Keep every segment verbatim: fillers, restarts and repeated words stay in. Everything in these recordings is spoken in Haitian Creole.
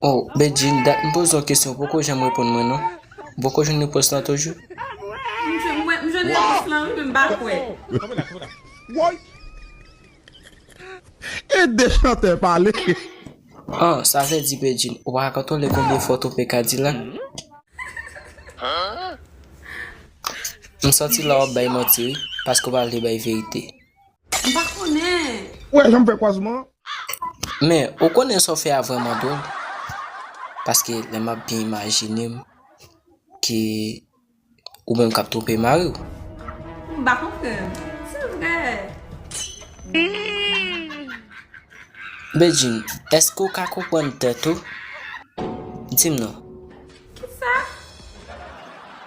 Oh, Bedjine, dat m poze w kesyon, ou poko janm reponn mwen non. Ou poko jwenn repons lan toujou? M jwenn repons lan wi, men m pa kwè. Ede chantè pale. Ah, sa vle di Bedjine, ou pa ka kontwole konbyen fwa w twonpe Kadilak? M santi la w ap bay manti wi, paske w pa vle bay verite. M pa konnen. Ou wè jan m fè kwazman an? Men, ou konnen sa w fè a vrèman dwòl. Paske lè m ap byen imajine m ke ou menm k ap twonpe mari w. M pa konprann. Se vre. Bedjine, èske w ka konprann tèt ou? Di m non. Kisa?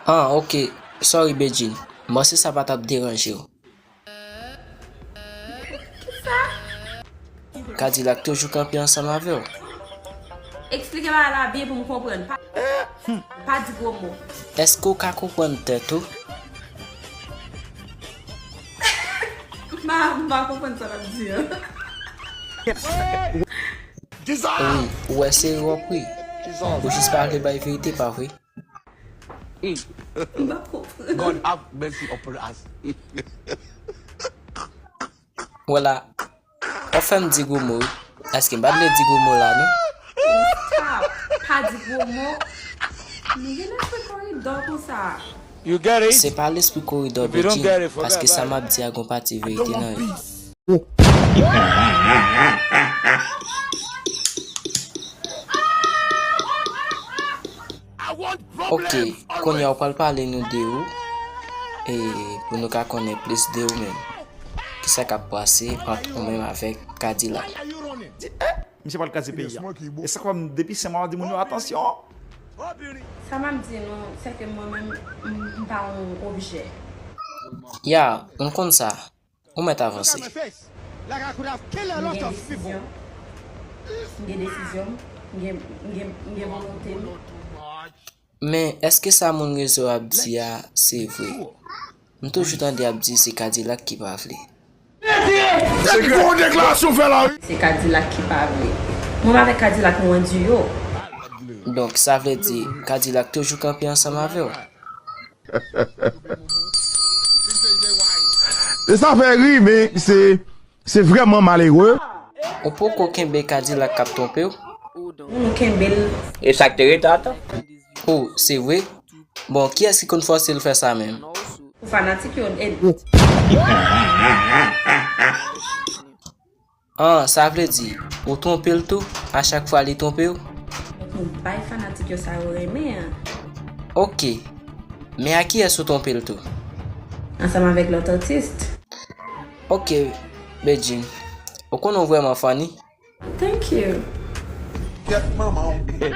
Ah, ok. Sorry, Bedjine. M panse sa pa t ap deranje w. Kisa? Kadilak toujou kanpe ansanm avè w. Eksplike bagay la byen pou m konprann. Pa, pa di gwo mo. Èske w ka konprann tèt ou? M pa, m pa konprann sa l ap di an. Wi, ou wè se erè w wi. Ou jis pa vle bay verite, pa vre? M pa konprann. God have mercy upon us. Wala, w ap fè m di gwo mo wi. Èske m pa t vle di gwo mo la non? Stop. Pa di gwo mo. Men gen lespri koridò konsa. You get it? Se pa lespri koridò, If you don't Bedjine, get it, forget paske sa about m ap di a gon pati verite nan li. Ok, kounye a w pral pale nou de ou, e pou nou ka konnen plis de ou menm. Kisa k ap pase ant ou menm avèk Kadilak? Di, eh, misye pral kraze peyi a. E sa k fè m depi senk mwa m ap di moun yo atansyon. Sa m ap di nou, se ke mwen menm, m, m pa yon objè. Ya, m konn sa. Ou mèt avanse. M gen desizyon. M gen desizyon m. M gen, m gen, m gen volonte m. Men, èske sa moun rezo ap di a, se vre? M toujou tande y ap di se Kadilak ki pa vle. Se gwo deklarasyon fè la wi. Se Kadilak ki pa vle. Mwen avèk Kadilak nou an diyo. Donk, sa vle di, Kadilak toujou kanpe ansanm avè w. E sa fè ri, men se, se vrèman malere. Ou poko kenbe Kadilak k ap twonpe w? Nou kenbe l. E sa k te rete ata? Oh, se vre? Bon, kiyès ki konn fòse l fè sa menm? Pou fanatik yo, e Ah, sa vle di, ou twonpe l tou, a chak fwa li twonpe w? Donk nou bay fanatik yo sa yo renmen an. Ok. Men a kiyès ou twonpe l tou? Ansanm avèk lòt atis. Ok, Bedjine. Ou konnen w vrèman funny. Thank you. Kèt manman w.